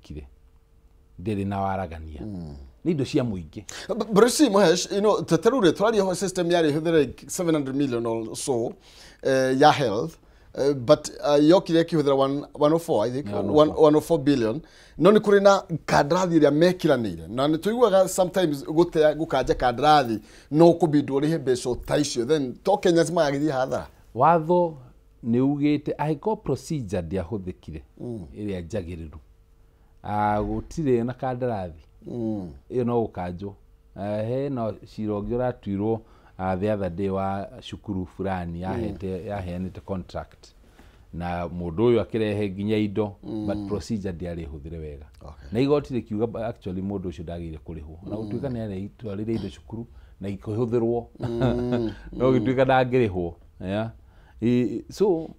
Kire ndĩrĩ na waragania, nĩ indo cia mũingĩ. But you see, Mahesh, teterure twaria system yarĩ hũthĩra like 700 million or so ya health, but yokire ĩkĩhũthĩra 104, I think. Yeah, 104 billion, no nĩ kũrĩ na kandarathi ĩrĩa mekĩranĩire na nĩ tũiguaga sometimes gũte gũkanja kandarathi no kũbindwo ũrĩhe mbeca ta icio, then to Kenyans magagĩthiĩ hathara. Watho nĩ ugĩte angĩkorwo procedure ndĩahũthĩkire ĩrĩa njagĩrĩru, gũtirĩ na kandarathi ĩyo no gũkanjwo. Hena cira ũngĩ ũratuirwo the other day wa cukuru fulani yahete yaheanĩte contract na mũndũ ũyũ akĩrehe nginya indo, but procedure ndĩarĩ hũthĩre wega. Na igoti rĩkiuga actually mũndũ ũcio ndagĩrĩire kũrĩhwo na gũtuĩka nĩ aretwarĩre indo cukuru na ikĩhũthĩrwo, no gĩtuĩka ndangĩrĩhwo, yeah. So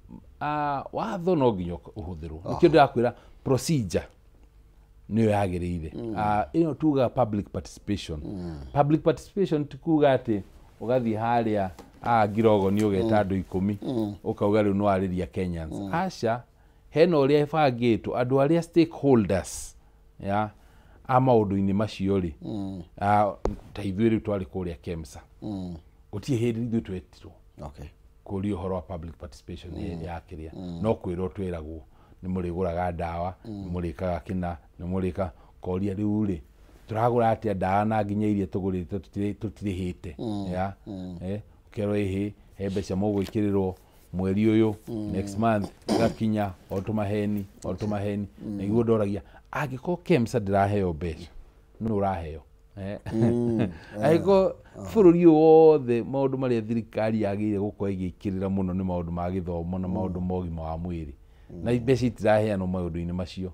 watho no nginya ũhũthĩrwo. Nĩkĩo ndĩrakwĩra procedure nĩyo yagĩrĩire. Ĩno tugaga public participation. Public participation ti kuga atĩ ũgathiĩ harĩa ngirogoni ũgeta andũ 10 ũkauga rĩu nĩwarĩria Kenyans. Aca, hena ũrĩa ĩbangĩtwo, andũ arĩa stakeholders ya a maũndũ-inĩ macio rĩ, ta ithuĩ rĩu twarĩ kũrĩa KEMSA, gũtirĩ hĩndĩ ithuĩ twetirwo kũria ũhoro wa public participation ya kĩrĩa, no kwĩrwo twĩragwo nĩ mũrĩgũraga ndawa, nĩ mũrĩkaga kĩna, nĩ mũrĩka koria. Rĩu rĩ, tũragũra atĩa ndawa na nginya iria tũgũrĩte tũtirĩhĩte? Ya, ũkerwo ĩhĩ he mbeca mũgwĩkĩrĩrwo mweri ũyũ, next month igakinya o tũmaheni o tũmaheni. Na iguo ndoragia, angĩkorwo KEMSA ndĩraheo mbeca, nũ ũraheo? Angĩkorwo bũrũri ũyũ wothe maũndũ marĩa thirikari yagĩrĩire gũkorwo ĩgĩkĩrĩra mũno nĩ maũndũ ma gĩthomo na maũndũ ma ũgima wa mwĩrĩ, na mbeca itiraheanwo maũndũ-inĩ macio,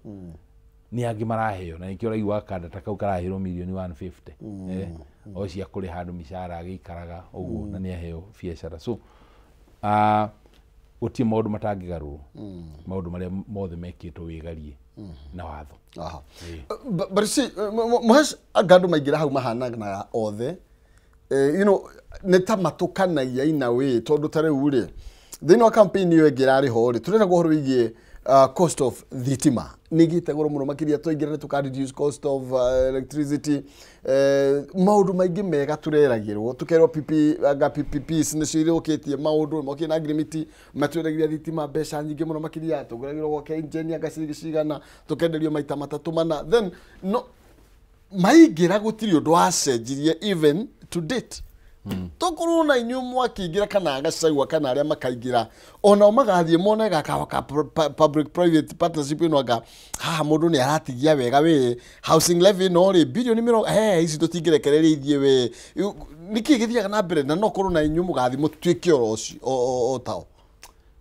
nĩ angĩ maraheo? Na nĩkĩo ũraigua kanda ta kau karaheirwo mirioni 150 o cia kũrĩha andũ mĩcara agĩikaraga ũguo na nĩ aheo biacara. So gũtirĩ maũndũ matangĩgarũrwo, maũndũ marĩa mothe mekĩtwo wĩgarie na watho. But you see, Mahesh, anga andũ maingĩra hau mahananaga othe. Nĩ ta matũkanagia in a way, tondũ ta rĩu rĩ, thĩinĩ wa campaign ĩyo ĩngĩ ĩrarĩ ho rĩ, tũreragwo ũhoro wĩgiĩ cost of thitima nĩ ĩgĩte goro mũno makĩria, twaingĩra nĩ tũka reduce cost of electricity, maũndũ maingĩ mega tũreragĩrwo, tũkerwo PP anga PPPs nĩcio irũkĩtie maũndũ mokire na ngirimiti, matwendagĩria thitima mbeca nyingĩ mũno makĩria, tũgũragĩrwo gwa KenGen anga ciringi cigana, tũkenderio maita matatũ mana. Then no maingĩra gũtirĩ ũndũ wacenjirie even to date. Tokorwo na inyuĩ mwakĩingĩra kana Gachagua kana arĩa makaingĩra onao magathiĩ mone gaka ka public private partnership ĩno, anga haha mũndũ nĩ aratigia wega we housing levy no rĩ bilioni mĩrongo he ici tũtingĩrekereria ithiĩ we. Nĩkĩ gĩthiaga na mbere na no korwo na inyuĩ mũgathiĩ mũtuĩke oro ũcio o tao?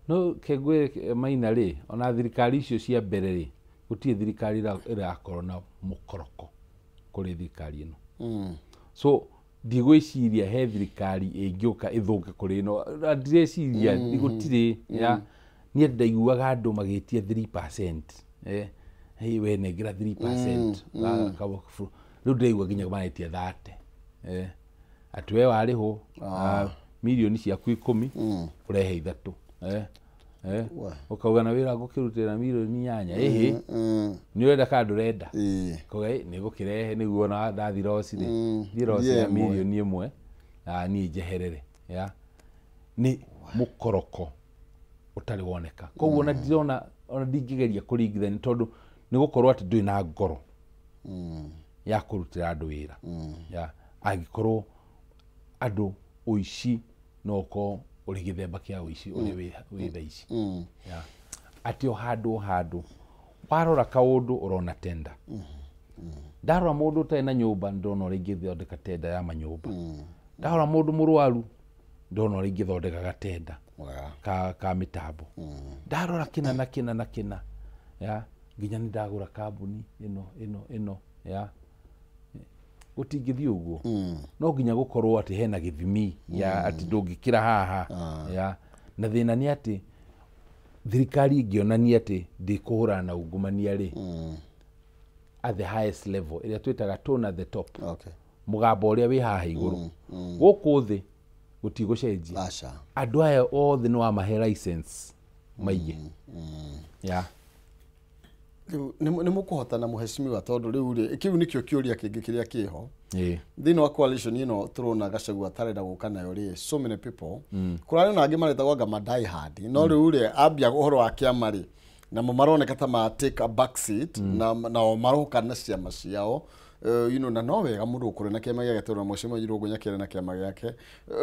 No kengwĩre Maina rĩ, ona thirikari icio cia mbere rĩ, gũtirĩ thirikari ĩrakorwo na mũkoroko kũrĩ thirikari ĩno. So ndigwĩciria he thirikari ĩngĩũka ĩthũke kũrĩ ĩno. Na ndireciria gũtirĩ ya niĩ ndaiguaga andũ magĩtia 3%, hey, we nengera 3%. Rĩu ndĩraigua nginya maretia 30, atĩ we warĩhwo mirioni ciaku 10 ũrehe ithatũ. Ũkauga na wĩra ngũkĩrutĩra mirioni 8, ĩhĩ, nĩ ũrenda kana ndũrenda? Kauga nĩ ngũkĩrehe nĩguo na ndathi loss rĩ, thiĩ loss Thiĩ ya ĩmwe. mirioni 1 na niĩ njeherere. Ya nĩ mũkoroko ũtarĩ woneka. Koguo ona ndirona, ona ndingĩgeria kũringithania, tondũ nĩ gũkorwo atĩ ndũrĩ na ngoro ya kũrutĩra andũ wĩra. Ya angĩkorwo andũ ũici no ũkorwo ũrĩ gĩthemba kĩa ũici ũrĩa wĩ thaa ici, ya atĩ o handũ o handũ warora kaũndũ ũrona tenda. Ndarora mũndũ ũtarĩ na nyũmba, ndĩrona ũrĩa ingĩthondeka tenda ya manyũmba. Ndarora mũndũ mũrwaru, ndĩrona ũrĩa ingĩthondeka gatenda ka mĩtambo. Ndarora kĩna na kĩna na kĩna, ya nginya nĩ ndagũra kambuni ĩno ĩno ĩno, ya gũtingĩthiĩ ũguo. No nginya gũkorwo atĩ hena gĩthimi ya atĩ ndũngĩkĩra haha. Ya na thĩna nĩ atĩ thirikari ĩngĩonania atĩ ndĩkũhũrana na ungumania rĩ, at the highest level ĩrĩa twĩtaga tone at the top, mũgambo ũrĩa wĩ haha igũrũ, gũkũ thĩ gũtigũcenjia. Aca. Andũ aya othe nĩ wamahe license maige ya. Nĩ mũkũhotana mũheshimiwa tondũ rĩu rĩ kĩu nĩkĩo kĩũria kĩngĩ kĩrĩa kĩho thĩinĩ wa coalition ĩno tũrona Gachagua atarenda gũka nayo rĩ, so many people kũrarĩ na angĩ maretagwo anga ma die hard, no rĩu rĩ ambia ũhoro wa kĩama rĩ namo maroneka ta ma take a back seat na nao maroka na ciama ciao. You know, na no wega mũndũ gũkorwo na kĩama gĩake tondũ mũheshimiwa Irũngũ Nyakĩarĩ na kĩama gĩake.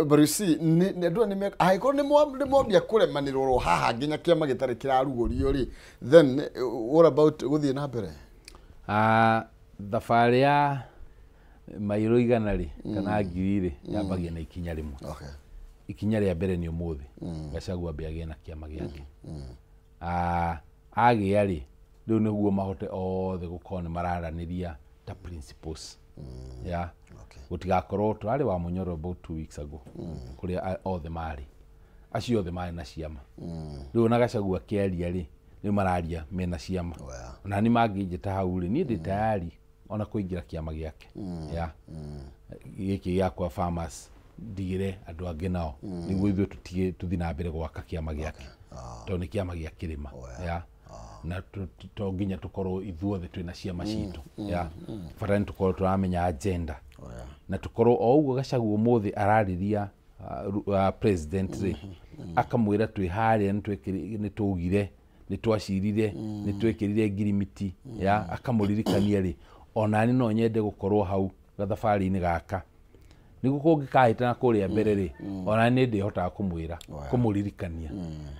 But you see, nĩ andũ aya angĩkorwo nĩ mwambia kũremanĩrwo ro haha nginya kĩama gĩtarĩ kĩrarugũrio rĩ, then what about gũthiĩ na mbere? Thabarĩ ya mairo 100 rĩ kana 1000 rĩ yambagia na ikinya rĩmwe. Ikinya rĩa mbere nĩ ũmũthĩ Gachagua ambe agĩe na kĩama gĩake. Agĩa rĩ rĩu nĩguo mahote othe gũkorwo nĩ mararanĩria ta principles. Yeah. Gũtigakorwo tũrarĩ wa Munyoro about 2 weeks ago kũrĩa othe marĩ acio othe marĩ na ciama. Rĩu ona Gachagua akĩaria rĩ nĩ mararia mena ciama. Ona nĩ mangĩnjĩta hau rĩ niĩ ndĩ tayari ona kũingĩra kĩama gĩake. Yeah. Gĩkĩ gĩakwa farmers ndigĩre andũ angĩ nao nĩguo ithuĩ tũtige tũthiĩ na mbere gwaka kĩama gĩake tondũ nĩ kĩama gĩa kĩrĩma. Yeah. Na to nginya tukorwo ithuothe twĩna ciama citũ. Yeah. Bata nĩ tũkorwo tũramenya agenda. Na tũkorwo o ũguo Gachagua ũmũthĩ ararĩria president rĩ akamwĩra twĩ harĩa nĩ twaugire nĩ twacirire nĩ twekĩrire ngirimiti. Yeah. Akamũririkania rĩ ona niĩ no nyende gũkorwo hau gathabarĩ-inĩ gaka nĩguo kũngĩkahĩtana kũrĩa mbere rĩ ona nĩ ndĩhotaga kũmwĩra kũmũririkania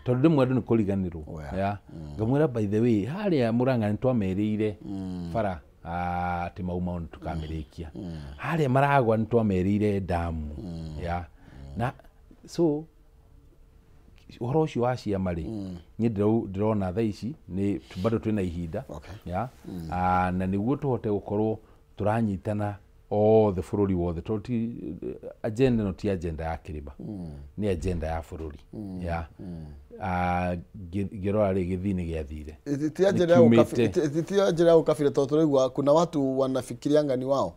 tondũ rĩmwe andũ nĩ kũriganĩrwo. Yeah. Ngamwĩra by the way harĩa Murang'a nĩ twamerĩire bara atĩ Mau Mau nĩ tũkamĩrĩkia, harĩa Maragwa nĩ twamerĩire damu. Yeah. Na so ũhoro ũcio wa ciama rĩ niĩ ndĩrona thaa ici nĩ bado twĩna ihinda. Yeah. Na nĩguo tũhote gũkorwo tũranyitana othe bũrũri wothe tondũ ti agenda ĩno ti agenda ya kĩrĩma, nĩ agenda ya bũrũri. Yeah. Ngĩrora rĩ gĩthii nĩ gĩathire. Ti agenda ya ũkabira tondũ tũraigua kuna watu wanafikirianga ni wao.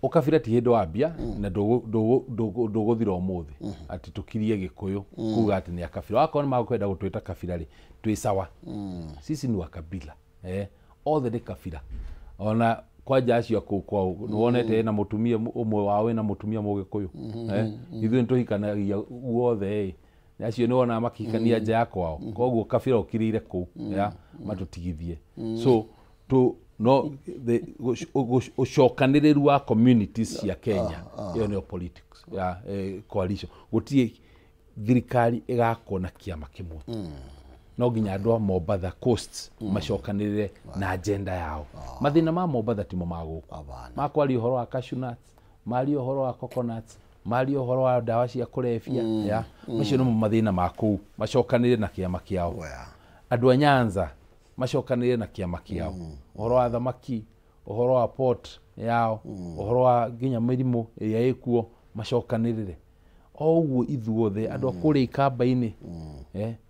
Ũkabira ti hĩndĩ wambia na ndũgũthira ũmũthĩ atĩ tũkirie Gĩkũyũ kuga atĩ nĩ akabira. Wakorwo nĩ makwenda gũtwĩta kabira rĩ twĩ sawa. Sisi ni wa kabila. Othe nĩ kabira. Ona kwanja acio kũu kwao nĩwonete ena mũtumia ũmwe wao wĩna mũtumia Mũgĩkũyũ. Ithuĩ nĩtũhikanagia guothe ĩ acio nĩwonaga makĩhikania nja ya kwao koguo kabira ũkirĩire kũu matũtigithie. So to no the ũcokanĩrĩru wa communities cia Kenya ĩyo nĩyo politics ya coalition. Gũtirĩ thirikari ĩgakwo na kĩama kĩmwe. No nginya andũ a Mombatha coast macokanĩrĩre na agenda yao. Mathĩna ma Mombatha timo ma gũkũ. Makwaria ũhoro wa cashew nuts, maria ũhoro wa coconuts, maria ũhoro wa ndawa cia kũrebia. Yeah. Macio nĩmo mathĩna ma kũu macokanĩrĩre na kĩama kĩao. Andũ a Nyanza macokanĩrĩre na kĩama kĩao. Ũhoro wa thamaki, ũhoro wa port yao, ũhoro wa nginya mĩrimũ ĩrĩa ĩkuo macokanĩrĩre. O ũguo ithuothe andũ a kũrĩa ikamba-inĩ,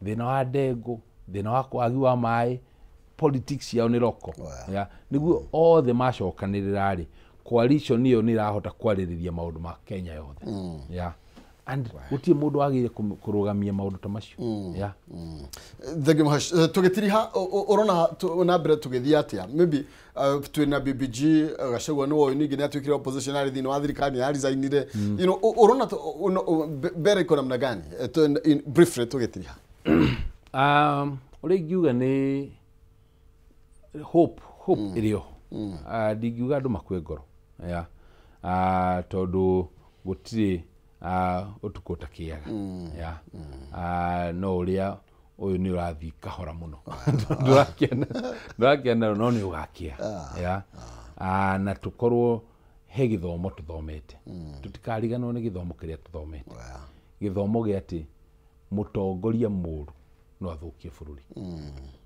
thĩna wa ndengũ, thĩna wa wagi wa maĩ, politics ciao nĩ roko. Yeah. Nĩguo othe macokanĩrĩra rĩ coalition ĩyo nĩ ĩrahota kwarĩrĩria maũndũ ma Kenya yothe. Yeah. And gũtirĩ mũndũ wagĩrĩire kũrũgamia maũndũ ta macio. Yeah. Thank you much. Tũgĩtiriha ũrona na mbere tũgĩthiĩ atĩa? Maybe twĩna BBG Gachagua nĩwe ningĩ nĩ atuĩkire opposition arĩ thĩinĩ wa thirikari nĩ aresignire. You know, ũrona mbere iko namna gani? Briefly tũgĩtiriha. Ũrĩa ingiuga nĩ hope ĩrĩ ho. Ndingiuga andũ makue ngoro. Yeah. Tondũ gũtirĩ ũtukũ ũtakĩaga. Yeah. No ũrĩa ũyũ nĩ ũrathiĩ kahora mũno. Ndũrakĩana no nĩ ũgakĩa. Yeah. Na tũkorwo he gĩthomo tũthomete. Tũtikariganĩrwo nĩ gĩthomo kĩrĩa tũthomete. Gĩthomo gĩa atĩ mũtongoria mũũru no athũkie bũrũri.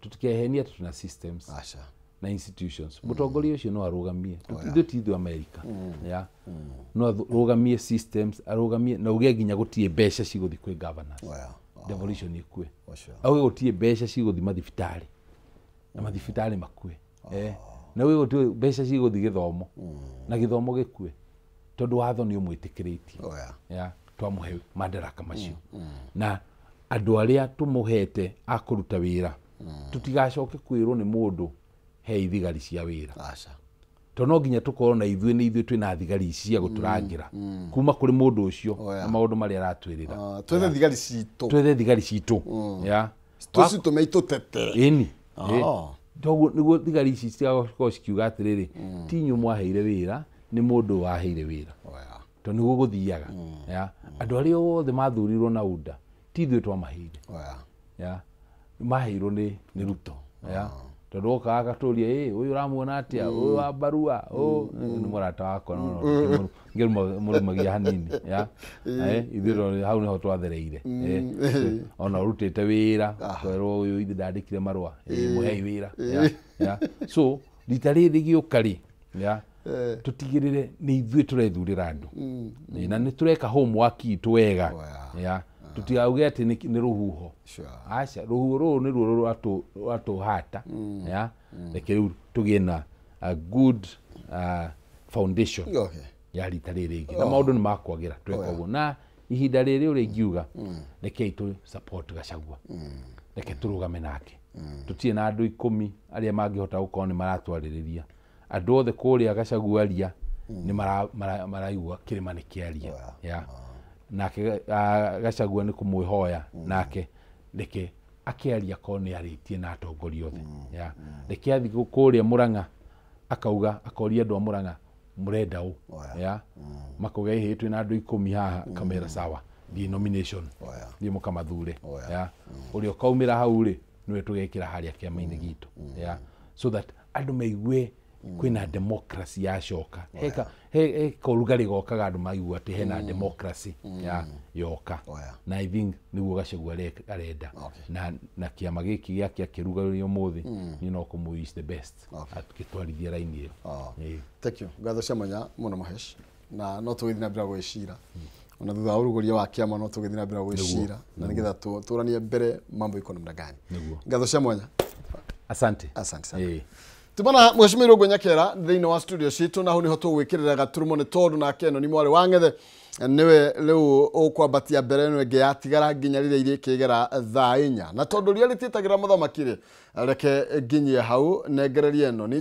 Tũtikehenie atĩ twĩna systems na institutions. Mũtongoria ũcio no arũgamie. Ithuĩ ti ithuĩ America. Yeah. No arũgamie systems, arũgamie na uge nginya gũtirĩ mbeca cigũthiĩ kwĩ governors. Devolution ĩkue. Auge gũtirĩ mbeca cigũthiĩ mathibitarĩ. Na mathibitarĩ makue. Na uge gũtirĩ mbeca cigũthiĩ gĩthomo. Na gĩthomo gĩkue. Tondũ watho nĩ ũmwĩtĩkĩrĩtie. Yeah. Twamũhe madaraka macio. Na andũ arĩa tũmũhete a kũruta wĩra tũtigacoke kwĩrwo nĩ mũndũ Hei thigari cia wĩra. Aca. To no nginya tũkorwo na ithuĩ nĩ ithuĩ twĩna thigari ici cia gũtũrangĩra kuma kũrĩ mũndũ ũcio na maũndũ marĩa aratwĩrĩra. Twethe thigari citũ. Twethe thigari citũ. Ya. Tũcitũme itũtetere. Ĩni. Toguo nĩguo thigari ici citigakorwo cikiuga atĩrĩrĩ, ti inyuĩ mwaheire wĩra, nĩ mũndũ waheire wĩra. To nĩguo gũthiaga. Ya. Andũ arĩa othe mathurirwo na UDA ti ithuĩ twamaheire. Ya. Maheirwo nĩ Ruto. Ya. Tondũ woka agatũria, ũyũ ũramuona atĩa, ũyũ wa barua, ũyũ nĩ mũrata wakwa, no ngĩrũmagia hanini. Ya. Ithuĩ hau nĩho twathereire. Ona ũrutĩte wĩra, ũkerwo ũyũ ithe ndandĩkire marũa, mũhei wĩra. Ya. So rita rĩrĩ rĩgĩũka rĩ, ya, tũtigĩrĩre nĩ ithuĩ tũrethurĩra andũ. Na nĩ tũreka homework itũ wega. Ya. Tũtigauge atĩ nĩ rũhuho. Aca, rũhuho rũrũ nĩruo rwatũhata. Ya. Reke rĩu tũgĩe na a good foundation ya rita rĩrĩ rĩngĩ. Na maũndũ nĩ makwagĩra tweka ũguo. Na ihinda rĩrĩ ũrĩa ingiuga, rekei tũ support Gachagua. Reke tũrũgame nake. Tũtirĩ na andũ 10 arĩa mangĩhota gũkorwo nĩ maratwarĩrĩria. Andũ othe kũrĩa Gachagua aria nĩ maraigua kĩrĩma nĩ kĩaria. Ya. Nake Gachagua nĩ kũmwĩhoya nake reke akĩaria korwo nĩ arĩtie na atongoria othe. Ya. Reke athiĩ kũrĩa Murang'a akauga, akoria andũ a Murang'a mũrenda ũ. Ya. Makauga ĩhĩ twĩna andũ 10 haha, kamera sawa, thiĩ nomination, thiĩ mũkamathure. Ya. Ũrĩa ũkaumĩra hau rĩ, nĩwe tũgekĩra harĩa kĩama-inĩ gitũ. Ya. So that andũ maigue kwĩna democracy yacoka. He kaũrugarĩ gokaga andũ maigua atĩ hena democracy ya yoka. Na I think nĩguo Gachagua arenda. Na kĩama gĩkĩ gĩake akĩrugarĩria ũmũthĩ, niĩ no kũmũ wish the best akĩtwarithia raini ĩyo. Thank you. Ngatho cia mwanya mũno Mahesh. Na no tũgĩthiĩ na mbere gwĩcira. Ona thutha wa ũrugũria wa kĩama no tũgĩthiĩ na mbere gwĩcira. Na nĩgetha tũranie mbere mambo iko namna gani. Ngatho cia mwanya. Asante. Asante sana. Tubana Mheshimiwa Irungu Nyakera thĩinĩ wa studio citũ na hau nĩho tũgwĩkĩrĩra gaturumo nĩ tondũ nake ĩno nĩ mwarĩ wa Ng'ethe nĩwe rĩu ũkwambatia mbere ĩno ĩngĩ yatigara nginya rĩrĩa irĩkĩgera thaa 4 na tondũ rĩa rĩtiĩtagĩra mũthamaki rĩ, reke nginyie hau nengererie ĩno nĩ